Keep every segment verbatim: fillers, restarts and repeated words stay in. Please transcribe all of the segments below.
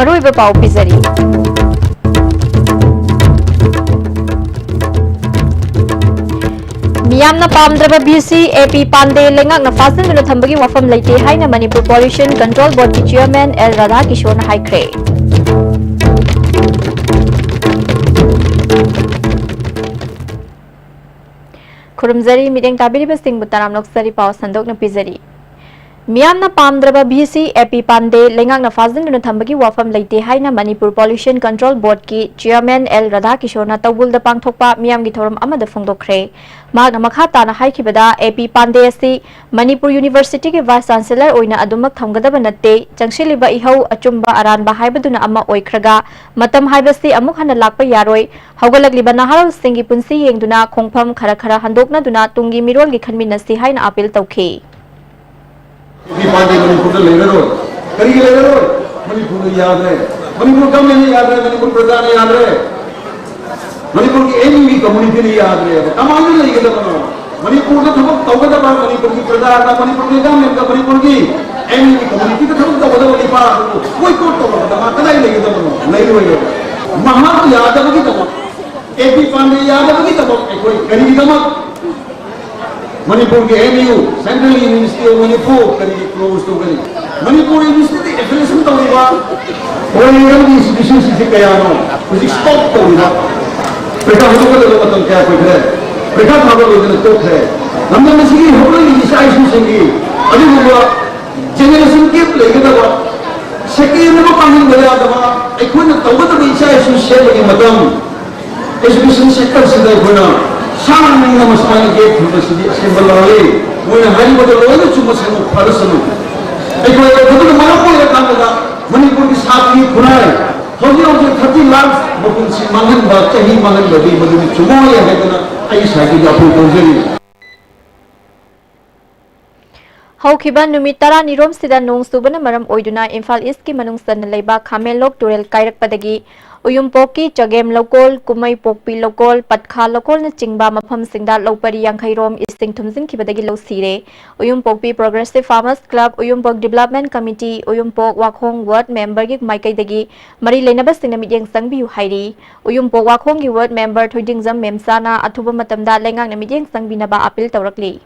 ꯑꯔꯣꯏꯕ ꯄꯥꯎ ꯄꯤꯖꯔꯤ꯫ ꯃꯤꯌꯥꯝꯅ ꯄꯥꯝꯗ꯭ꯔꯕ ꯚꯤ ꯁꯤ ꯑꯦ ꯄꯤ ꯄꯥꯟꯗꯦ ꯂꯩꯉꯥꯛꯅ ꯐꯥꯖꯤꯟꯗꯨꯅ ꯊꯝꯕꯒꯤ ꯋꯥꯐꯝ ꯂꯩꯇꯦ ꯍꯥꯏꯅ ꯃꯅꯤꯄꯨꯔ ꯄꯣꯂꯨꯁꯟ ꯀꯟꯇ꯭ꯔꯣꯜ ꯕꯣꯔꯗꯀꯤ ꯆꯤꯌꯔꯃꯦꯟ ꯑꯦꯜ ꯔꯥꯙꯥꯀꯤꯁꯣꯔꯅ ꯍꯥꯏꯈ꯭ꯔꯦ꯫ ꯈꯨꯔꯨꯝꯖꯔꯤ, ꯃꯤꯠꯌꯦꯡ ꯇꯥꯕꯤꯔꯤꯕꯁꯤꯡꯕꯨ ꯇꯔꯥꯝꯅ ꯑꯣꯛꯆꯔꯤ꯫ ꯄꯥꯎ ꯁꯟꯗꯣꯛꯅ ꯄꯤꯖꯔꯤ꯫ ꯃꯤꯌꯥꯝꯅ ꯄꯥꯝꯗ꯭ꯔꯕ ꯚꯤ ꯁꯤ ꯑꯦ ꯄꯤ ꯄꯥꯟꯗꯦ ꯂꯩꯉꯥꯛꯅ ꯐꯥꯖꯤꯟꯗꯨꯅ ꯊꯝꯕꯒꯤ ꯋꯥꯐꯝ ꯂꯩꯇꯦ ꯍꯥꯏꯅ ꯃꯅꯤꯄꯨꯔ ꯄꯣꯂꯨꯁꯟ ꯀꯟꯇ꯭ꯔꯣꯜ ꯕꯣꯔꯗꯀꯤ ꯆꯤꯌꯔꯃꯦꯟ ꯑꯦꯜ ꯔꯥꯙꯥꯀꯤꯁꯣꯔꯅ ꯇꯧꯕꯨꯜꯗ ꯄꯥꯡꯊꯣꯛꯄ ꯃꯤꯌꯥꯝꯒꯤ ꯊꯧꯔꯝ ꯑꯃꯗ ꯐꯣꯡꯗꯣꯛꯈ꯭ꯔꯦ꯫ ꯃꯍꯥꯛꯅ ꯃꯈꯥ ꯇꯥꯅ ꯍꯥꯏꯈꯤꯕꯗ, ꯑꯦ ꯄꯤ ꯄꯥꯟꯗꯦ ꯑꯁꯤ ꯃꯅꯤꯄꯨꯔ ꯌꯨꯅꯤꯚꯔꯁꯤꯇꯤꯒꯤ ꯚꯥꯏꯁ ꯆꯥꯟꯁꯦꯂꯔ ꯑꯣꯏꯅ ꯑꯗꯨꯃꯛ ꯊꯝꯒꯗꯕ ꯅꯠꯇꯦ꯫ ꯆꯪꯁꯤꯜꯂꯤꯕ ꯏꯍꯧ ꯑꯆꯨꯝꯕ ꯑꯔꯥꯟꯕ ꯍꯥꯏꯕꯗꯨꯅ ꯑꯃ ꯑꯣꯏꯈ꯭ꯔꯒ, ꯃꯇꯝ ꯍꯥꯏꯕꯁꯤ ꯑꯃꯨꯛ ꯍꯟꯅ ꯂꯥꯛꯄ ꯌꯥꯔꯣꯏ꯫ ꯍꯧꯒꯠꯂꯛꯂꯤꯕ ꯅꯍꯥꯔꯣꯜꯁꯤꯡꯒꯤ ꯄꯨꯟꯁꯤ ꯌꯦꯡꯗꯨꯅ ꯈꯣꯡꯐꯝ ꯈꯔ ꯈꯔ ꯍꯟꯗꯣꯛꯅꯗꯨꯅ ꯇꯨꯡꯒꯤ ꯃꯤꯔꯣꯜꯒꯤ ꯈꯟꯃꯤꯟꯅꯁꯤ ꯍꯥꯏꯅ ꯑꯥꯄꯤꯜ ꯇꯧꯈꯤ꯫ ꯃꯤꯄꯥꯟꯗꯤ ꯃꯅꯤꯄꯨꯔꯗ ꯂꯩꯔꯔꯣꯏ꯫ ꯀꯔꯤꯒꯤ ꯂꯩꯔꯔꯣꯏ? ꯃꯅꯤꯄꯨꯔꯗ ꯌꯥꯗ꯭ꯔꯦ꯫ ꯃꯅꯤꯄꯨꯔ ꯒꯃꯦꯟꯅ ꯌꯥꯗ꯭ꯔꯦ, ꯃꯅꯤꯄꯨꯔ ꯄ꯭ꯔꯖꯥꯅ ꯌꯥꯗ꯭ꯔꯦ꯫ ꯃꯅꯤꯄꯨꯔꯒꯤ ꯑꯦꯝ ꯌꯨꯒꯤ ꯀꯝꯃꯨꯅꯤꯇꯤꯅ ꯌꯥꯗ꯭ꯔꯦꯕ꯫ ꯀꯃꯥꯏꯅ ꯂꯩꯒꯗꯕꯅꯣ? ꯃꯅꯤꯄꯨꯔꯗ ꯊꯕꯛ ꯇꯧꯒꯗꯕ ꯃꯅꯤꯄꯨꯔꯒꯤ ꯄ꯭ꯔꯖꯥꯒ, ꯃꯅꯤꯄꯨꯔꯒꯤ ꯒꯃꯦꯟꯒ, ꯃꯅꯤꯄꯨꯔꯒꯤ ꯑꯦꯝ ꯌꯨꯒꯤ ꯀꯝꯃꯨꯅꯤꯇꯤꯗ ꯊꯕꯛ ꯇꯧꯒꯗꯕ ꯅꯤꯄꯥ ꯑꯗꯨꯕꯨ ꯕꯣꯏꯀꯣꯠ ꯇꯧꯔꯕꯗ ꯃꯥ ꯀꯗꯥꯏ ꯂꯩꯒꯗꯕꯅꯣ? ꯂꯩꯔꯣꯏꯌꯦꯕ꯫ ꯃꯍꯥꯛ ꯌꯥꯗꯕꯒꯤꯗꯃꯛ, ꯑꯦ ꯄꯤ ꯄꯥꯟꯗꯦ ꯌꯥꯗꯕꯒꯤꯗꯃꯛ ꯑꯩꯈꯣꯏ ꯀꯔꯤꯒꯤꯗꯃꯛ ꯃꯅꯤꯄꯨꯔꯒꯤ M U, Central University of Manipur, ꯀꯔꯤꯒꯤ ꯀ꯭ꯂꯣꯖ ꯇꯧꯒꯅꯤ? ꯃꯅꯤꯄꯨꯔ ꯌꯨꯅꯤꯚꯔꯁꯤꯇꯤꯗ ꯑꯦꯐꯤꯂꯤꯌꯦꯁꯟ ꯇꯧꯔꯤꯕ ꯐꯣꯔꯦꯟꯒꯤ ꯏꯟꯁꯇꯤꯇ꯭ꯌꯨꯁꯟꯁꯤꯡꯁꯦ ꯀꯌꯥꯅꯣ ꯍꯧꯖꯤꯛ ꯁ꯭ꯇꯣꯞ ꯇꯧꯔꯤꯕ? ꯄꯔꯤꯈꯥ ꯍꯧꯗꯣꯛꯀꯗꯕ ꯃꯇꯝ ꯀꯌꯥ ꯀꯨꯏꯈ꯭ꯔꯦ? ꯄꯔꯤꯈꯥ ꯊꯥꯕ ꯂꯣꯏꯗꯅ ꯇꯣꯛꯈ꯭ꯔꯦ꯫ ꯂꯝꯗꯝ ꯑꯁꯤꯒꯤ ꯍꯧꯔꯛꯂꯤꯕ ꯏꯆꯥ ꯏꯁꯨꯁꯤꯡꯒꯤ ꯑꯗꯨꯒꯨꯝꯕ ꯖꯦꯅꯦꯔꯦꯁꯟ ꯒꯦꯞ ꯂꯩꯒꯗꯕ, ꯁꯦꯀꯦꯟ ꯑꯃ ꯃꯥꯡꯍꯟꯕ ꯌꯥꯗꯕ ꯑꯩꯈꯣꯏꯅ ꯇꯧꯒꯗꯕ ꯏꯆꯥ ꯏꯁꯨ ꯁꯦꯝꯕꯒꯤ ꯃꯇꯝ꯫ ꯑꯦꯖꯨꯀꯦꯁꯟ ꯁꯦꯛꯇꯔꯁꯤꯗ ꯑꯩꯈꯣꯏꯅ ꯁꯥꯡꯅ ꯁꯨꯃꯥꯏꯅ ꯒꯦꯞ ꯊꯝꯕꯁꯤꯗꯤ ꯑꯁꯦꯡꯕ ꯂꯥꯜꯂꯤ꯫ ꯃꯣꯏꯅ ꯍꯥꯏꯔꯤꯕꯗꯣ ꯂꯣꯏꯅ ꯆꯨꯝꯃꯁꯅꯨ, ꯐꯔꯁꯅꯨ꯫ ꯑꯩꯈꯣꯏ ꯑꯗꯨꯅ ꯃꯔꯝ ꯑꯣꯏꯔꯀꯥꯟꯗ ꯃꯅꯤꯄꯨꯔꯒꯤ ꯁꯥꯇ꯭ꯔꯒꯤ ꯈꯨꯟꯅꯥꯏ ꯍꯧꯖꯤꯛ ꯍꯧꯖꯤꯛ ꯊꯥꯔꯇꯤ ꯂꯥꯈ ꯃꯄꯨꯟꯁꯤ ꯃꯥꯡꯍꯟꯕ, ꯆꯍꯤ ꯃꯥꯡꯍꯟꯕꯗꯤ ꯃꯗꯨꯗꯤ ꯆꯨꯝꯃꯣꯏ ꯍꯥꯏꯗꯅ ꯑꯩ ꯁꯥꯏꯠꯇꯒꯤ ꯑꯄꯤꯜ ꯇꯧꯖꯔꯤ꯫ ꯍꯧꯈꯤꯕ ꯅꯨꯃꯤꯠ ꯇꯔꯥꯅꯤꯔꯣꯝꯁꯤꯗ ꯅꯣꯡ ꯆꯨꯕꯅ ꯃꯔꯝ ꯑꯣꯏꯗꯨꯅ ꯏꯝꯐꯥꯜ ꯏꯁꯀꯤ ꯃꯅꯨꯡ ꯆꯟꯅ ꯂꯩꯕ ꯈꯥꯃꯦꯟꯂꯣꯛ ꯇꯨꯔꯦꯜ ꯀꯥꯏꯔꯛꯄꯗꯒꯤ ꯎꯌꯨꯝꯄꯣꯛꯀꯤ ꯆꯒꯦꯝ ꯂꯧꯀꯣꯜ, ꯀꯨꯝꯃꯩ ꯄꯣꯛꯄꯤ ꯂꯧꯀꯣꯜ, ꯄꯠꯈꯥ ꯂꯧꯀꯣꯜꯅꯆꯤꯡꯕ ꯃꯐꯝꯁꯤꯡꯗ ꯂꯧ ꯄꯔꯤ ꯌꯥꯡꯈꯩ ꯔꯣꯝ ꯏꯁꯤꯡ ꯊꯨꯝꯖꯤꯟꯈꯤꯕꯗꯒꯤ ꯂꯧ ꯁꯤꯔꯦ꯫ ꯎꯌꯨꯝꯄꯣꯛꯄꯤ Progressive Farmers Club, ꯎꯌꯨꯝꯄꯣꯛ Development Committee, ꯎꯌꯨꯝꯄꯣꯛ ꯋꯥꯈꯣꯡ Ward member ꯒꯤ ꯃꯥꯏꯀꯩꯗꯒꯤ ꯃꯔꯤ ꯂꯩꯅꯕꯁꯤꯡꯅ ꯃꯤꯠꯌꯦꯡ ꯆꯪꯕꯤꯌꯨ ꯍꯥꯏꯔꯤ꯫ ꯎꯌꯨꯝꯄꯣꯛ ꯋꯥꯈꯣꯡꯒꯤ Ward member ꯊꯣꯏꯗꯤꯡꯖꯝ ꯃꯦꯝꯆꯥꯅ ꯑꯊꯨꯕ ꯃꯇꯝꯗ ꯂꯩꯉꯥꯛꯅ ꯃꯤꯠꯌꯦꯡ ꯆꯪꯕꯤꯅꯕ appeal ꯇꯧꯔꯛꯂꯤ꯫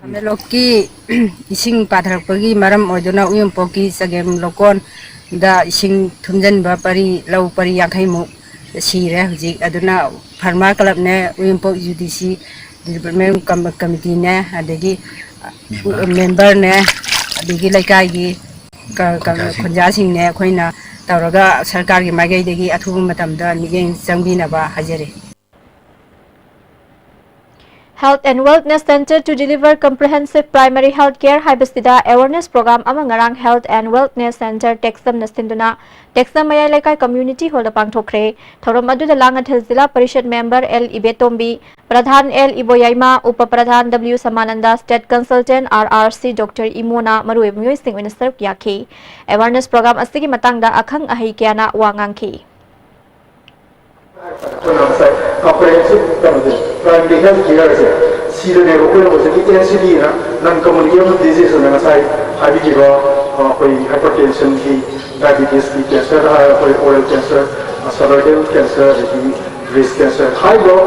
ꯈꯥꯃꯦꯟꯂꯣꯛꯀꯤ ꯏꯁꯤꯡ ꯄꯥꯊꯔꯛꯄꯒꯤ ꯃꯔꯝ ꯑꯣꯏꯗꯨꯅ ꯎꯌꯨꯝꯄꯣꯛꯀꯤ ꯆꯒꯦꯝ ꯂꯧꯀꯣꯟꯗ ꯏꯁꯤꯡ ꯊꯨꯝꯖꯤꯟꯕ ꯄꯔꯤ, ꯂꯧ ꯄꯔꯤ ꯌꯥꯡꯈꯩꯃꯨꯛ ꯁꯤꯔꯦ ꯍꯧꯖꯤꯛ꯫ ꯑꯗꯨꯅ ꯐꯥꯔꯃꯔ ꯀ꯭ꯂꯕꯅꯦ, ꯎꯌꯨꯝꯄꯣꯛ ꯌꯨ ꯗꯤ ꯁꯤ ꯗꯤꯕꯂꯞꯃꯦꯟ ꯀꯝ-, ꯀꯃꯤꯇꯤꯅꯦ, ꯑꯗꯒꯤ ꯃꯦꯝꯕꯔꯅꯦ, ꯑꯗꯒꯤ ꯂꯩꯀꯥꯏꯒꯤ ꯀ-, ꯀ-, ꯈꯨꯟꯖꯥꯁꯤꯡꯅꯦ, ꯑꯩꯈꯣꯏꯅ ꯇꯧꯔꯒ ꯁꯔꯀꯥꯔꯒꯤ ꯃꯥꯏꯀꯩꯗꯒꯤ ꯑꯊꯨꯕ ꯃꯇꯝꯗ ꯃꯤꯠꯌꯦꯡ ꯆꯪꯕꯤꯅꯕ ꯍꯥꯏꯖꯔꯤ꯫ Health and Wellness Center to deliver comprehensive primary health care ꯍꯥꯏꯕꯁꯤꯗ awareness program ꯑꯃ ꯉꯔꯥꯡ Health and Wellness Center ꯇꯦꯛꯁꯝꯅ ꯁꯤꯟꯗꯨꯅ ꯇꯦꯛꯁꯝ ꯃꯌꯥꯏ ꯂꯩꯀꯥꯏ community hall ꯗ ꯄꯥꯡꯊꯣꯛꯈ꯭ꯔꯦ꯫ ꯊꯧꯔꯝ ꯑꯗꯨꯗ Langathel zilla parishad member L Ibetombi, pradhan L ꯏꯕꯣꯌꯥꯏꯃ, up pradhan W Samananda, state consultant R R C doctor ꯏꯃꯣꯅ ꯃꯔꯨꯑꯣꯏꯕ ꯃꯤꯑꯣꯏꯁꯤꯡ ꯑꯣꯏꯅ ꯁꯔꯨꯛ ꯌꯥꯈꯤ꯫ Awareness program ꯑꯁꯤꯒꯤ ꯃꯇꯥꯡꯗ ꯑꯈꯪ ꯑꯍꯩ ꯀꯌꯥꯅ ꯋꯥ ꯉꯥꯡꯈꯤ꯫ ꯑꯩꯈꯣꯏꯅ ꯉꯁꯥꯏ comprehensive ꯀꯩꯅꯣꯁꯦ, primary health care ꯁꯦ, ꯁꯤꯗꯅꯦꯕ ꯑꯩꯈꯣꯏꯅ ꯍꯧꯖꯤꯛꯀꯤ N C D ꯅ non communicable disease ꯑꯅ ꯉꯁꯥꯏ ꯍꯥꯏꯕꯤꯈꯤꯕ, ꯑ, ꯑꯩꯈꯣꯏ hypertension ꯒꯤ, diabetes ꯀꯤ, cancer ꯍꯥꯏꯔ ꯑꯩꯈꯣꯏ oral cancer, ꯑ, cervical cancer, ꯑꯗꯒꯤ breast cancer ꯍꯥꯏꯔꯤꯕ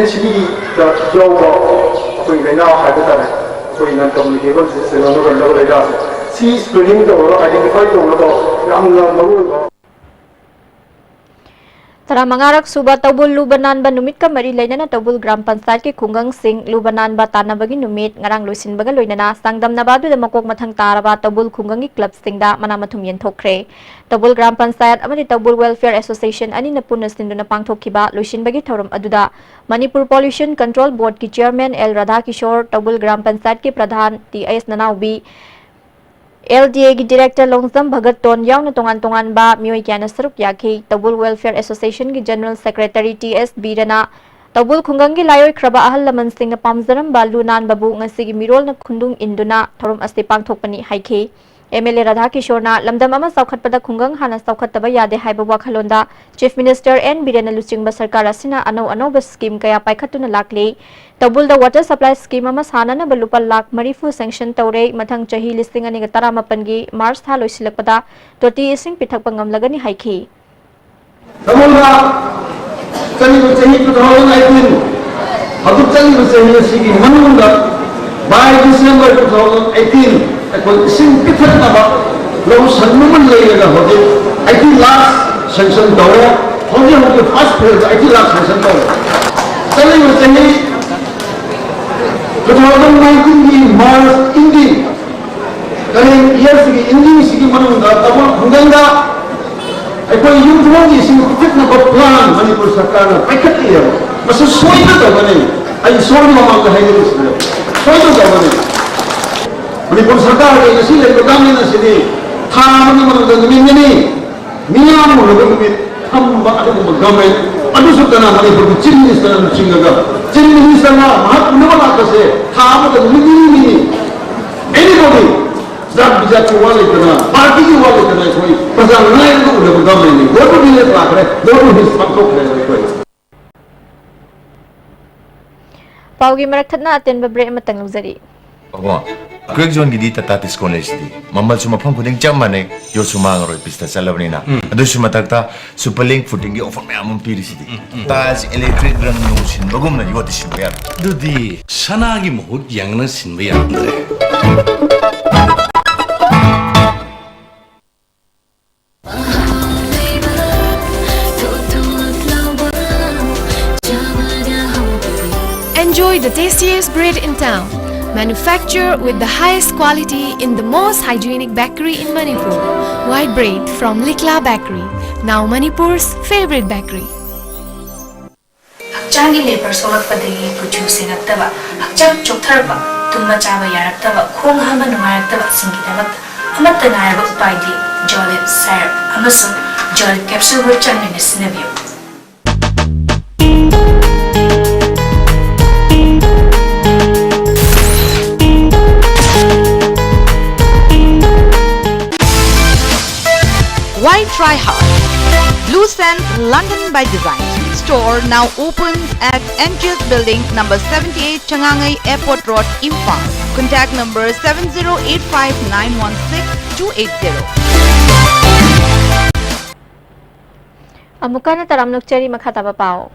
N C D ꯗ ꯌꯥꯎꯕ ꯑꯩꯈꯣꯏ ꯂꯥꯏꯅꯥ ꯍꯥꯏꯕ ꯇꯥꯔꯦ, ꯑꯩꯈꯣꯏ non communicable disease ꯂꯧꯅꯒꯟꯗꯕ ꯂꯥꯏꯅꯥꯁꯦ, ꯁꯤ screening ꯇꯧꯔꯒ identify ꯇꯧꯅꯕ ꯌꯥꯝꯅ ꯃꯔꯨꯑꯣꯏꯕ꯫ ꯇꯔꯥꯃꯉꯥꯔꯛ ꯁꯨꯕ ꯇꯧꯕꯨꯜ ꯂꯨꯕ ꯅꯥꯟꯕ ꯅꯨꯃꯤꯠꯀ ꯃꯔꯤ ꯂꯩꯅꯅ ꯇꯧꯕꯨꯜ ꯒ꯭ꯔꯥꯝ ꯄꯟꯆꯥꯌꯠꯀꯤ ꯈꯨꯡꯒꯪꯁꯤꯡ ꯂꯨꯕ ꯅꯥꯟꯕ ꯇꯥꯟꯅꯕꯒꯤ ꯅꯨꯃꯤꯠ ꯉꯔꯥꯡ ꯂꯣꯏꯁꯤꯟꯕꯒ ꯂꯣꯏꯅꯅ ꯆꯥꯡꯗꯝꯅꯕ ꯑꯗꯨꯗ ꯃꯀꯣꯛ ꯃꯊꯪ ꯇꯥꯔꯕ ꯇꯧꯕꯨꯜ ꯈꯨꯡꯒꯪꯒꯤ ꯀ꯭ꯂꯕꯁꯤꯡꯗ ꯃꯅꯥ ꯃꯊꯨꯝ ꯌꯦꯟꯊꯣꯛꯈ꯭ꯔꯦ꯫ ꯇꯧꯕꯨꯜ ꯒ꯭ꯔꯥꯝ ꯄꯟꯆꯥꯌꯠ ꯑꯃꯗꯤ ꯇꯧꯕꯨꯜ Welfare Association ꯑꯅꯤꯅ ꯄꯨꯟꯅ ꯁꯤꯟꯗꯨꯅ ꯄꯥꯡꯊꯣꯛꯈꯤꯕ ꯂꯣꯏꯁꯤꯟꯕꯒꯤ ꯊꯧꯔꯝ ꯑꯗꯨꯗ ꯃꯅꯤꯄꯨꯔ Pollution Control Board ꯀꯤ chairman ꯑꯦꯜ ꯔꯥꯙꯥꯀꯤꯁꯣꯔ, ꯇꯧꯕꯨꯜ ꯒ꯭ꯔꯥꯝ ꯄꯟꯆꯥꯌꯠꯀꯤ pradhan T S Nanaobi, L D A ꯒꯤ director ꯂꯣꯡꯖꯝ ꯚꯒꯠꯇꯣꯟ ꯌꯥꯎꯅ ꯇꯣꯉꯥꯟ ꯇꯣꯉꯥꯟꯕ ꯃꯤꯑꯣꯏ ꯀꯌꯥꯅ ꯁꯔꯨꯛ ꯌꯥꯈꯤ꯫ ꯇꯧꯕꯨꯜ Welfare Association ꯒꯤ general secretary ꯇꯤ ꯑꯦꯁ ꯕꯤꯔꯅ, ꯇꯧꯕꯨꯜ ꯈꯨꯡꯒꯪꯒꯤ ꯂꯥꯏꯑꯣꯏꯈ꯭ꯔꯕ ꯑꯍꯜ ꯂꯃꯟꯁꯤꯡꯅ ꯄꯥꯝꯖꯔꯝꯕ ꯂꯨ ꯅꯥꯟꯕꯕꯨ ꯉꯁꯤꯒꯤ ꯃꯤꯔꯣꯜꯅ ꯈꯨꯟꯗꯨꯡ ꯏꯟꯗꯨꯅ ꯊꯧꯔꯝ ꯑꯁꯤ ꯄꯥꯡꯊꯣꯛꯄꯅꯤ ꯍꯥꯏꯈꯤ꯫ ꯑꯦꯝ ꯑꯦꯜ ꯑꯦ ꯔꯥꯙꯥꯀꯤꯁꯣꯔꯅ ꯂꯝꯗꯝ ꯑꯃ ꯆꯥꯎꯈꯠꯄꯗ ꯈꯨꯡꯒꯪ ꯍꯥꯟꯅ ꯆꯥꯎꯈꯠꯇꯕ ꯌꯥꯗꯦ ꯍꯥꯏꯕ ꯋꯥꯈꯜꯂꯣꯟꯗ ꯆꯤꯐ ꯃꯤꯅꯤꯁꯇꯔ ꯑꯦꯟ ꯕꯤꯔꯦꯟꯅ ꯂꯨꯆꯤꯡꯕ ꯁꯔꯀꯥꯔ ꯑꯁꯤꯅ ꯑꯅꯧ ꯑꯅꯧꯕ ꯁ꯭ꯀꯤꯝ ꯀꯌꯥ ꯄꯥꯏꯈꯠꯇꯨꯅ ꯂꯥꯛꯂꯤ꯫ ꯇꯧꯕꯨꯜꯗ ꯋꯥꯇꯔ ꯁꯄ꯭ꯂꯥꯏ ꯁ꯭ꯀꯤꯝ ꯑꯃ ꯁꯥꯅꯅꯕ ꯂꯨꯄꯥ ꯂꯥꯈ ꯃꯔꯤꯐꯨ ꯁꯦꯡꯁꯟ ꯇꯧꯔꯦ꯫ ꯃꯊꯪ ꯆꯍꯤ ꯂꯤꯁꯤꯡ ꯑꯅꯤꯒ ꯇꯔꯥꯃꯥꯄꯟꯒꯤ ꯃꯥꯔꯆ ꯊꯥ ꯂꯣꯏꯁꯤꯜꯂꯛꯄꯗ ꯇꯣꯇꯤ ꯏꯁꯤꯡ ꯄꯤꯊꯛꯄ ꯉꯝꯂꯒꯅꯤ ꯍꯥꯏꯈꯤ꯫ ꯇꯧꯕꯨꯜꯗ ꯆꯠꯂꯤꯕ ꯆꯍꯤ two thousand eighteen, ꯍꯧꯖꯤꯛ ꯆꯠꯂꯤꯕ ꯆꯍꯤ ꯑꯁꯤꯒꯤ ꯃꯅꯨꯡꯗ by December two thousand eighteen ꯑꯩꯈꯣꯏ ꯏꯁꯤꯡ ꯄꯤꯊꯛꯅꯕ ꯂꯧꯁꯟꯕ ꯑꯃ ꯂꯩꯔꯒ ꯍꯧꯖꯤꯛ eighty lakh sanction ꯇꯧꯔꯦ꯫ ꯍꯧꯖꯤꯛ ꯍꯧꯖꯤꯛ first phase eighty lakh sanction ꯇꯧꯔꯦ꯫ ꯆꯠꯂꯤꯕ ꯆꯍꯤ two thousand nineteen ꯒꯤ March ending, current year ꯁꯤꯒꯤ ending ꯁꯤꯒꯤ ꯃꯅꯨꯡꯗ ꯇꯧꯕꯨꯜ ꯈꯨꯡꯒꯪꯗ ꯑꯩꯈꯣꯏ ꯌꯨꯝꯊꯣꯡꯒꯤ ꯏꯁꯤꯡ ꯄꯤꯊꯛꯅꯕ plan ꯃꯅꯤꯄꯨꯔ ꯁꯔꯀꯥꯔꯅ ꯄꯥꯏꯈꯠꯂꯤꯑꯕ꯫ ꯃꯁꯤ ꯁꯣꯏꯗꯅ ꯇꯧꯒꯅꯤ꯫ ꯑꯩ ꯏꯁꯣꯔꯒꯤ ꯃꯃꯥꯡꯗ ꯍꯥꯏꯖꯔꯤꯁꯤꯅꯦ, ꯁꯣꯏꯗꯅ ꯇꯧꯒꯅꯤ꯫ ꯃꯅꯤꯄꯨꯔ ꯁꯔꯀꯥꯔꯒꯤ ꯉꯁꯤ ꯂꯩꯔꯤꯕ government ꯑꯁꯤꯗꯤ ꯊꯥ ꯑꯃꯒꯤ ꯃꯅꯨꯡꯗ ꯅꯨꯃꯤꯠ ꯅꯤꯅꯤ, ꯃꯤꯌꯥꯝ ꯎꯅꯕ ꯅꯨꯃꯤꯠ ꯊꯝꯕ ꯑꯗꯨꯒꯨꯝꯕ government, ꯑꯗꯨꯁꯨ ꯀꯅꯥ? ꯃꯅꯤꯄꯨꯔꯒꯤ chief minister ꯅ ꯂꯨꯆꯤꯡꯉꯒ꯫ Chief minister ꯅ ꯃꯍꯥꯛ ꯎꯅꯕ ꯂꯥꯛꯄꯁꯦ ꯊꯥ ꯑꯃꯗ ꯅꯨꯃꯤꯠ ꯅꯤꯅꯤꯅꯤ꯫ Anybody, ꯖꯥꯠ ꯕꯤꯖꯥꯠꯀꯤ ꯋꯥ ꯂꯩꯇꯅ, party ꯒꯤ ꯋꯥ ꯂꯩꯇꯅ ꯑꯩꯈꯣꯏ ꯄ꯭ꯔꯖꯥ ꯉꯥꯏꯔꯒ ꯎꯅꯕ government ꯅꯤ꯫ Go to village ꯂꯥꯛꯈ꯭ꯔꯦ, go to hills ꯄꯥꯡꯊꯣꯛꯈ꯭ꯔꯦ ꯑꯩꯈꯣꯏ꯫ ꯄꯥꯎꯒꯤ ꯃꯔꯛ ꯊꯠꯅ ꯑꯇꯦꯟꯕ break ꯑꯃꯇꯪ ꯂꯧꯖꯔꯤ꯫ ꯑꯣ, crack zone ꯒꯤꯗꯤ Tata Tiscon ꯂꯩꯁꯤꯗꯤ꯫ ꯃꯃꯜꯁꯨ ꯃꯐꯝ ꯈꯨꯗꯤꯡ ꯆꯞ ꯃꯥꯟꯅꯩ, ꯌꯣꯠꯁꯨ ꯃꯥꯡꯉꯔꯣꯏ, ꯄꯤꯁꯇ ꯆꯠꯂꯕꯅꯤꯅ꯫ ꯎꯝ꯫ ꯑꯗꯨꯁꯨ ꯃꯊꯛꯇ Super Link footing ꯒꯤ offer ꯃꯌꯥꯝ ꯑꯃ ꯄꯤꯔꯤꯁꯤꯗꯤ꯫ ꯎꯝ, ꯎꯝ꯫ Tiles electric ꯔꯪ ꯅꯨꯡ ꯁꯤꯟꯕꯒꯨꯝꯅ ꯌꯣꯠꯇꯤ ꯁꯤꯟꯕ ꯌꯥꯔꯣꯏ꯫ ꯑꯗꯨꯗꯤ ꯁꯅꯥꯒꯤ ꯃꯍꯨꯠ ꯌꯥꯡꯅ ꯁꯤꯟꯕ ꯌꯥꯔꯝꯗ꯭ꯔꯦ꯫ Enjoy the tastiest bread in town. Manufactured with the highest quality in the most hygienic bakery in Manipur. White bread from Likla Bakery, now Manipur's favorite bakery. ꯍꯛꯆꯥꯡꯒꯤ labor ꯁꯣꯛꯂꯛꯄꯗꯒꯤ ꯀꯨꯆꯨ ꯁꯦꯡꯉꯛꯇꯕ, ꯍꯛꯆꯥꯡ ꯆꯣꯛꯊꯔꯛꯄ, ꯇꯨꯝꯕ ꯆꯥꯕ ꯌꯥꯔꯛꯇꯕ, ꯈꯣꯡ ꯍꯥꯝꯕ ꯅꯨꯡꯉꯥꯏꯔꯛꯇꯕꯁꯤꯡꯒꯤꯗꯃꯛꯇ ꯑꯃꯠꯇ ꯉꯥꯏꯔꯕ ꯎꯄꯥꯏꯗꯤ Jolib syrup ꯑꯃꯁꯨꯡ Jolib capsule ꯒ ꯆꯥꯡ ꯅꯥꯏꯅ ꯁꯤꯖꯤꯟꯅꯕꯤꯌꯨ꯫ Sense, London by Design. Store now open at N G S Building, number seventy-eight, Changangai Airport Road, Imphal. Contact number seven zero eight five nine one six two eight zero. ꯑꯃꯨꯛꯀ ꯍꯟꯅ ꯇꯔꯥꯝꯅ ꯑꯣꯛꯆꯔꯤ꯫ ꯃꯈꯥ ꯇꯥꯕ ꯄꯥꯎ꯫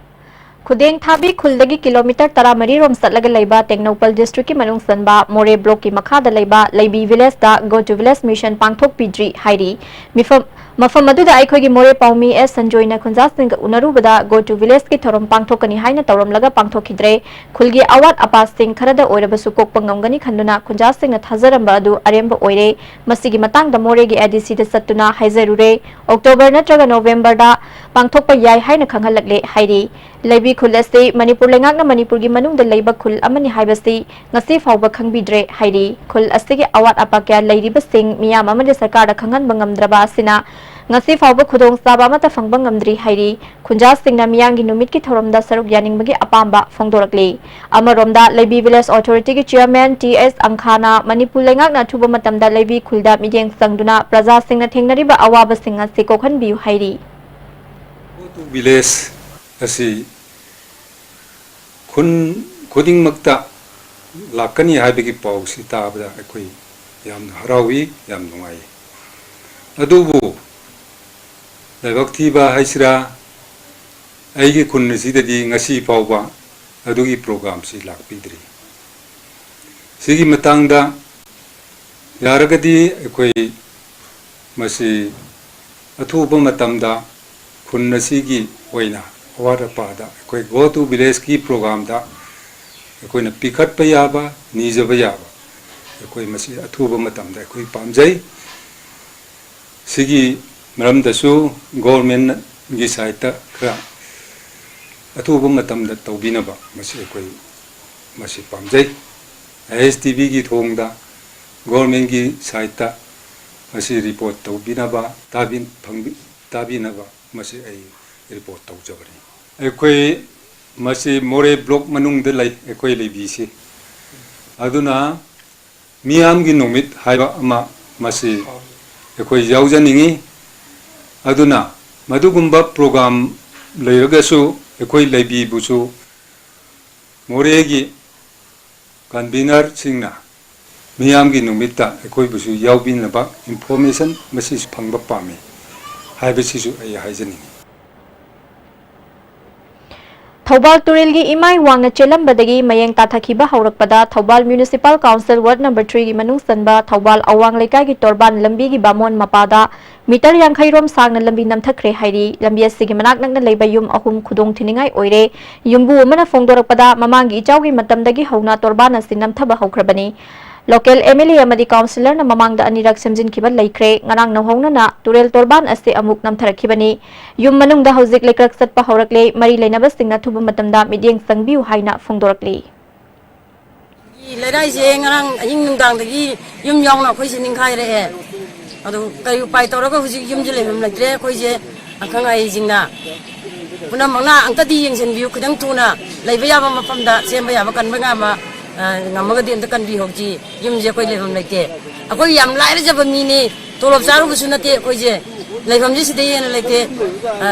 ꯈꯨꯗꯦꯡ ꯊꯥꯕꯤ ꯈꯨꯜꯗꯒꯤ ꯀꯤꯂꯣꯃꯤꯇꯔ ꯇꯔꯥꯃꯔꯤ ꯔꯣꯝ ꯆꯠꯂꯒ ꯂꯩꯕ ꯇꯦꯡꯅꯧꯄꯜ ꯗꯤꯁꯇ꯭ꯔꯤꯛꯀꯤ ꯃꯅꯨꯡ ꯆꯟꯕ ꯃꯣꯔꯦ ꯕ꯭ꯂꯣꯛꯀꯤ ꯃꯈꯥꯗ ꯂꯩꯕ ꯂꯩꯕꯤ ꯚꯤꯂꯦꯖꯇ Go to Village ꯃꯤꯁꯟ ꯄꯥꯡꯊꯣꯛꯄꯤꯗ꯭ꯔꯤ ꯍꯥꯏꯔꯤ꯫ ꯃꯤꯐꯝ, ꯃꯐꯝ ꯑꯗꯨꯗ ꯑꯩꯈꯣꯏꯒꯤ ꯃꯣꯔꯦ ꯄꯥꯎꯃꯤ ꯑꯦꯁ ꯁꯟꯖꯣꯏꯅ ꯈꯨꯟꯖꯥꯁꯤꯡꯒ ꯎꯅꯔꯨꯕꯗ Go to Village ꯀꯤ ꯊꯧꯔꯝ ꯄꯥꯡꯊꯣꯛꯀꯅꯤ ꯍꯥꯏꯅ ꯇꯧꯔꯝꯂꯒ ꯄꯥꯡꯊꯣꯛꯈꯤꯗ꯭ꯔꯦ꯫ ꯈꯨꯜꯒꯤ ꯑꯋꯥꯠ ꯑꯄꯥꯁꯤꯡ ꯈꯔꯗ ꯑꯣꯏꯔꯕꯁꯨ ꯀꯣꯛꯄ ꯉꯝꯒꯅꯤ ꯈꯟꯗꯨꯅ ꯈꯨꯟꯖꯥꯁꯤꯡꯅ ꯊꯥꯖꯔꯝꯕ ꯑꯗꯨ ꯑꯔꯦꯝꯕ ꯑꯣꯏꯔꯦ꯫ ꯃꯁꯤꯒꯤ ꯃꯇꯥꯡꯗ ꯃꯣꯔꯦꯒꯤ ꯑꯦ ꯗꯤ ꯁꯤꯗ ꯆꯠꯇꯨꯅ ꯍꯥꯏꯖꯔꯨꯔꯦ꯫ ꯑꯣꯛꯇꯣꯕꯔ ꯅꯠꯇ꯭ꯔꯒ ꯅꯣꯕꯦꯝꯕꯔꯗ ꯄꯥꯡꯊꯣꯛꯄ ꯌꯥꯏ ꯍꯥꯏꯅ ꯈꯪꯍꯜꯂꯛꯂꯦ ꯍꯥꯏꯔꯤ꯫ ꯂꯩꯕꯤ ꯈꯨꯜ ꯑꯁꯤ ꯃꯅꯤꯄꯨꯔ ꯂꯩꯉꯥꯛꯅ ꯃꯅꯤꯄꯨꯔꯒꯤ ꯃꯅꯨꯡꯗ ꯂꯩꯕ ꯈꯨꯜ ꯑꯃꯅꯤ ꯍꯥꯏꯕꯁꯤ ꯉꯁꯤ ꯐꯥꯎꯕ ꯈꯪꯕꯤꯗ꯭ꯔꯦ ꯍꯥꯏꯔꯤ꯫ ꯈꯨꯜ ꯑꯁꯤꯒꯤ ꯑꯋꯥꯠ ꯑꯄꯥ ꯀꯌꯥ ꯂꯩꯔꯤꯕꯁꯤꯡ ꯃꯤꯌꯥꯝ ꯑꯃꯗꯤ ꯁꯔꯀꯥꯔꯗ ꯈꯪꯍꯟꯕ ꯉꯝꯗ꯭ꯔꯕ ꯑꯁꯤꯅ ꯉꯁꯤ ꯐꯥꯎꯕ ꯈꯨꯗꯣꯡꯆꯥꯕ ꯑꯃꯠꯇ ꯐꯪꯕ ꯉꯝꯗ꯭ꯔꯤ ꯍꯥꯏꯔꯤ꯫ ꯈꯨꯟꯖꯥꯁꯤꯡꯅ ꯃꯤꯌꯥꯝꯒꯤ ꯅꯨꯃꯤꯠꯀꯤ ꯊꯧꯔꯝꯗ ꯁꯔꯨꯛ ꯌꯥꯅꯤꯡꯕꯒꯤ ꯑꯄꯥꯝꯕ ꯐꯣꯡꯗꯣꯔꯛꯂꯤ꯫ ꯑꯃꯔꯣꯝꯗ ꯂꯩꯕꯤ ꯚꯤꯂꯦꯖ ꯑꯣꯊꯣꯔꯤꯇꯤꯒꯤ ꯆꯤꯌꯔꯃꯦꯟ ꯇꯤ ꯑꯦꯁ ꯑꯪꯈꯥꯅ ꯃꯅꯤꯄꯨꯔ ꯂꯩꯉꯥꯛꯅ ꯑꯊꯨꯕ ꯃꯇꯝꯗ ꯂꯩꯕꯤ ꯈꯨꯜꯗ ꯃꯤꯠꯌꯦꯡ ꯆꯪꯗꯨꯅ ꯄ꯭ꯔꯖꯥꯁꯤꯡꯅ ꯊꯦꯡꯅꯔꯤꯕ ꯑꯋꯥꯕꯁꯤꯡ ꯑꯁꯤ ꯀꯣꯛꯍꯟꯕꯤꯌꯨ ꯍꯥꯏꯔꯤ꯫ Go to Village ꯑꯁꯤ ꯈꯨꯟ ꯈꯨꯗꯤꯡꯃꯛꯇ ꯂꯥꯛꯀꯅꯤ ꯍꯥꯏꯕꯒꯤ ꯄꯥꯎꯁꯤ ꯇꯥꯕꯗ ꯑꯩꯈꯣꯏ ꯌꯥꯝꯅ ꯍꯔꯥꯎꯏ, ꯌꯥꯝ ꯅꯨꯡꯉꯥꯏ꯫ ꯑꯗꯨꯕꯨ ꯂꯥꯏꯕꯛ ꯊꯤꯕ ꯍꯥꯏꯁꯤꯔꯥ, ꯑꯩꯒꯤ ꯈꯨꯟ ꯑꯁꯤꯗꯗꯤ ꯉꯁꯤ ꯐꯥꯎꯕ ꯑꯗꯨꯒꯤ ꯄ꯭ꯔꯣꯒ꯭ꯔꯥꯝꯁꯤ ꯂꯥꯛꯄꯤꯗ꯭ꯔꯤ꯫ ꯁꯤꯒꯤ ꯃꯇꯥꯡꯗ ꯌꯥꯔꯒꯗꯤ ꯑꯩꯈꯣꯏ ꯃꯁꯤ ꯑꯊꯨꯕ ꯃꯇꯝꯗ ꯈꯨꯟ ꯑꯁꯤꯒꯤ ꯑꯣꯏꯅ ꯑꯋꯥꯠ ꯑꯄꯥꯗ ꯑꯩꯈꯣꯏ Go to Village ꯀꯤ ꯄ꯭ꯔꯣꯒ꯭ꯔꯥꯝꯗ ꯑꯩꯈꯣꯏꯅ ꯄꯤꯈꯠꯄ ꯌꯥꯕ, ꯅꯤꯖꯕ ꯌꯥꯕ, ꯑꯩꯈꯣꯏ ꯃꯁꯤ ꯑꯊꯨꯕ ꯃꯇꯝꯗ ꯑꯩꯈꯣꯏ ꯄꯥꯝꯖꯩ꯫ ꯁꯤꯒꯤ ꯃꯔꯝꯗꯁꯨ ꯒꯣꯔꯃꯦꯟꯒꯤ ꯁꯥꯏꯠꯇ ꯈꯔ ꯑꯊꯨꯕ ꯃꯇꯝꯗ ꯇꯧꯕꯤꯅꯕ ꯃꯁꯤ ꯑꯩꯈꯣꯏ ꯃꯁꯤ ꯄꯥꯝꯖꯩ꯫ ꯑꯥꯏ ꯑꯦꯁ ꯇꯤ ꯚꯤꯒꯤ ꯊꯣꯡꯗ ꯒꯣꯔꯃꯦꯟꯒꯤ ꯁꯥꯏꯠꯇ ꯃꯁꯤ ꯔꯤꯄꯣꯔꯠ ꯇꯧꯕꯤꯅꯕ, ꯇꯥꯕꯤ-, ꯐꯪꯕꯤ-, ꯇꯥꯕꯤꯅꯕ ꯃꯁꯤ ꯑꯩ ꯔꯤꯄꯣꯔꯠ ꯇꯧꯖꯕꯅꯤ꯫ ꯑꯩꯈꯣꯏ ꯃꯁꯤ ꯃꯣꯔꯦ ꯕ꯭ꯂꯣꯛ ꯃꯅꯨꯡꯗ ꯂꯩ, ꯑꯩꯈꯣꯏ ꯂꯩꯕꯤꯁꯤ꯫ ꯑꯗꯨꯅ ꯃꯤꯌꯥꯝꯒꯤ ꯅꯨꯃꯤꯠ ꯍꯥꯏꯕ ꯑꯃ ꯃꯁꯤ ꯑꯩꯈꯣꯏ ꯌꯥꯎꯖꯅꯤꯡꯏ꯫ ꯑꯗꯨꯅ ꯃꯗꯨꯒꯨꯝꯕ ꯄ꯭ꯔꯣꯒ꯭ꯔꯥꯝ ꯂꯩꯔꯒꯁꯨ ꯑꯩꯈꯣꯏ ꯂꯩꯕꯤꯕꯨꯁꯨ ꯃꯣꯔꯦꯒꯤ ꯀꯟꯚꯤꯅꯔꯁꯤꯡꯅ ꯃꯤꯌꯥꯝꯒꯤ ꯅꯨꯃꯤꯠꯇ ꯑꯩꯈꯣꯏꯕꯨꯁꯨ ꯌꯥꯎꯕꯤꯅꯕ ꯏꯟꯐꯣꯔꯃꯦꯁꯟ ꯃꯁꯤꯁꯨ ꯐꯪꯕ ꯄꯥꯝꯃꯤ ꯍꯥꯏꯕꯁꯤꯁꯨ ꯑꯩ ꯍꯥꯏꯖꯅꯤꯡꯏ꯫ ꯊꯧꯕꯥꯜ ꯇꯨꯔꯦꯜꯒꯤ ꯏꯃꯥꯏ ꯋꯥꯡꯅ ꯆꯦꯜꯂꯝꯕꯗꯒꯤ ꯃꯌꯦꯡ ꯇꯥꯊꯈꯤꯕ ꯍꯧꯔꯛꯄꯗ Thoubal municipal council ward number ꯊ꯭ꯔꯤꯒꯤ ꯃꯅꯨꯡ ꯆꯟꯕ ꯊꯧꯕꯥꯜ ꯑꯋꯥꯡ ꯂꯩꯀꯥꯏꯒꯤ ꯇꯣꯔꯕꯥꯟ ꯂꯝꯕꯤꯒꯤ ꯕꯥꯃꯣꯟ ꯃꯄꯥꯗ ꯃꯤꯇꯔ ꯌꯥꯡꯈꯩ ꯔꯣꯝ ꯁꯥꯡꯅ ꯂꯝꯕꯤ ꯅꯝꯊꯈ꯭ꯔꯦ ꯍꯥꯏꯔꯤ꯫ ꯂꯝꯕꯤ ꯑꯁꯤꯒꯤ ꯃꯅꯥꯛ ꯅꯛꯅ ꯂꯩꯕ ꯌꯨꯝ ꯑꯍꯨꯝ ꯈꯨꯗꯣꯡ ꯊꯤꯅꯤꯡꯉꯥꯏ ꯑꯣꯏꯔꯦ꯫ ꯌꯨꯝꯕꯨ ꯑꯃꯅ ꯐꯣꯡꯗꯣꯔꯛꯄꯗ, ꯃꯃꯥꯡꯒꯤ ꯏꯆꯥꯎꯒꯤ ꯃꯇꯝꯗꯒꯤ ꯍꯧꯅ ꯇꯣꯔꯕꯥꯟ ꯑꯁꯤ ꯅꯝꯊꯕ ꯍꯧꯈ꯭ꯔꯕꯅꯤ꯫ ꯂꯣꯀꯦꯜ ꯑꯦꯝ ꯑꯦꯜ ꯑꯦ ꯑꯃꯗꯤ ꯀꯥꯎꯟꯁꯤꯂꯔꯅ ꯃꯃꯥꯡꯗ ꯑꯅꯤꯔꯛ ꯁꯦꯝꯖꯤꯟꯈꯤꯕ ꯂꯩꯈ꯭ꯔꯦ꯫ ꯉꯔꯥꯡ ꯅꯧꯍꯧꯅꯅ ꯇꯨꯔꯦꯜ ꯇꯣꯔꯕꯥꯟ ꯑꯁꯤ ꯑꯃꯨꯛ ꯅꯝꯊꯔꯛꯈꯤꯕꯅꯤ꯫ ꯌꯨꯝ ꯃꯅꯨꯡꯗ ꯍꯧꯖꯤꯛ ꯂꯩꯀ꯭ꯔꯛ ꯆꯠꯄ ꯍꯧꯔꯛꯂꯦ꯫ ꯃꯔꯤ ꯂꯩꯅꯕꯁꯤꯡꯅ ꯑꯊꯨꯕ ꯃꯇꯝꯗ ꯃꯤꯠꯌꯦꯡ ꯆꯪꯕꯤꯌꯨ ꯍꯥꯏꯅ ꯐꯣꯡꯗꯣꯔꯛꯂꯤ꯫ ꯂꯩꯔꯥꯏꯁꯦ ꯉꯔꯥꯡ ꯑꯍꯤꯡ ꯅꯨꯡꯗꯥꯡꯗꯒꯤ ꯌꯨꯝ ꯌꯥꯎꯅ ꯑꯩꯈꯣꯏꯁꯦ ꯅꯤꯡꯈꯥꯏꯔꯛꯑꯦ꯫ ꯑꯗꯨ ꯀꯔꯤ ꯎꯄꯥꯏ ꯇꯧꯔꯒ ꯍꯧꯖꯤꯛ ꯌꯨꯝꯁꯦ ꯂꯩꯐꯝ ꯂꯩꯇ꯭ꯔꯦ꯫ ꯑꯩꯈꯣꯏꯁꯦ ꯑꯈꯪ ꯑꯍꯩꯁꯤꯡꯅ ꯄꯨꯝꯅꯃꯛꯅ ꯑꯝꯇꯗꯤ ꯌꯦꯡꯁꯤꯟꯕꯤꯌꯨ꯫ ꯈꯤꯇꯪ ꯊꯨꯅ ꯂꯩꯕ ꯌꯥꯕ ꯃꯐꯝꯗ ꯁꯦꯝꯕ ꯌꯥꯕ, ꯀꯟꯕ ꯉꯝꯕ, ꯑ, ꯉꯝꯃꯒꯗꯤ ꯑꯝꯇ ꯀꯟꯕꯤꯍꯧꯁꯤ꯫ ꯌꯨꯝꯁꯦ ꯑꯩꯈꯣꯏ ꯂꯩꯐꯝ ꯂꯩꯇꯦ꯫ ꯑꯩꯈꯣꯏ ꯌꯥꯝ ꯂꯥꯏꯔꯖꯕ ꯃꯤꯅꯤ, ꯇꯣꯂꯣꯞ ꯆꯥꯔꯨꯕꯁꯨ ꯅꯠꯇꯦ꯫ ꯑꯩꯈꯣꯏꯁꯦ ꯂꯩꯐꯝꯁꯦ ꯁꯤꯗꯩ ꯍꯦꯟꯅ ꯂꯩꯇꯦ꯫ ꯑ,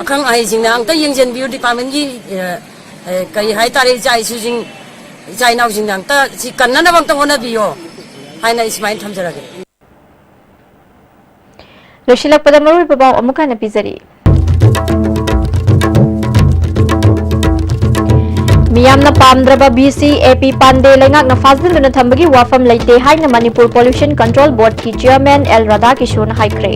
ꯑꯈꯪ ꯑꯍꯩꯁꯤꯡꯅ ꯑꯝꯇ ꯌꯦꯡꯁꯤꯟꯕꯤꯌꯨ꯫ ꯗꯤꯄꯥꯔꯠꯃꯦꯟꯒꯤ, ꯑ, ꯑ, ꯀꯔꯤ ꯍꯥꯏꯇꯥꯔꯦ, ꯏꯆꯥ ꯏꯁꯨꯁꯤꯡ, ꯏꯆꯥ ꯏꯅꯥꯎꯁꯤꯡꯅ ꯑꯝꯇ ꯁꯤ ꯀꯟꯅꯅꯕ ꯑꯝꯇ ꯍꯣꯠꯅꯕꯤꯌꯣ ꯍꯥꯏꯅ ꯑꯩ ꯁꯨꯃꯥꯏꯅ ꯊꯝꯖꯔꯒꯦ꯫ ꯂꯣꯏꯁꯤꯜꯂꯛꯄꯗ ꯃꯔꯨꯑꯣꯏꯕ ꯄꯥꯎ ꯑꯃꯨꯛ ꯍꯟꯅ ꯄꯤꯖꯔꯤ꯫ ꯃꯤꯌꯥꯝꯅ ꯄꯥꯝꯗ꯭ꯔꯕ ꯕꯤ ꯁꯤ ꯑꯦ ꯄꯤ ꯄꯥꯟꯗꯦ ꯂꯩꯉꯥꯛꯅ ꯐꯥꯖꯤꯟꯗꯨꯅ ꯊꯝꯕꯒꯤ ꯋꯥꯐꯝ ꯂꯩꯇꯦ ꯍꯥꯏꯅ ꯃꯅꯤꯄꯨꯔ ꯄꯣꯂꯨꯁꯟ ꯀꯟꯇ꯭ꯔꯣꯜ ꯕꯣꯔꯗꯀꯤ ꯆꯤꯌꯔꯃꯦꯟ ꯑꯦꯜ ꯔꯥꯙꯥꯀꯤꯁꯣꯟ ꯍꯥꯏꯈ꯭ꯔꯦ꯫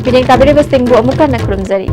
ꯃꯤꯠꯌꯦꯡ ꯇꯥꯕꯤꯔꯤꯕꯁꯤꯡꯕꯨ ꯑꯃꯨꯛ ꯍꯟꯅ ꯈꯨꯔꯨꯝꯖꯔꯤ꯫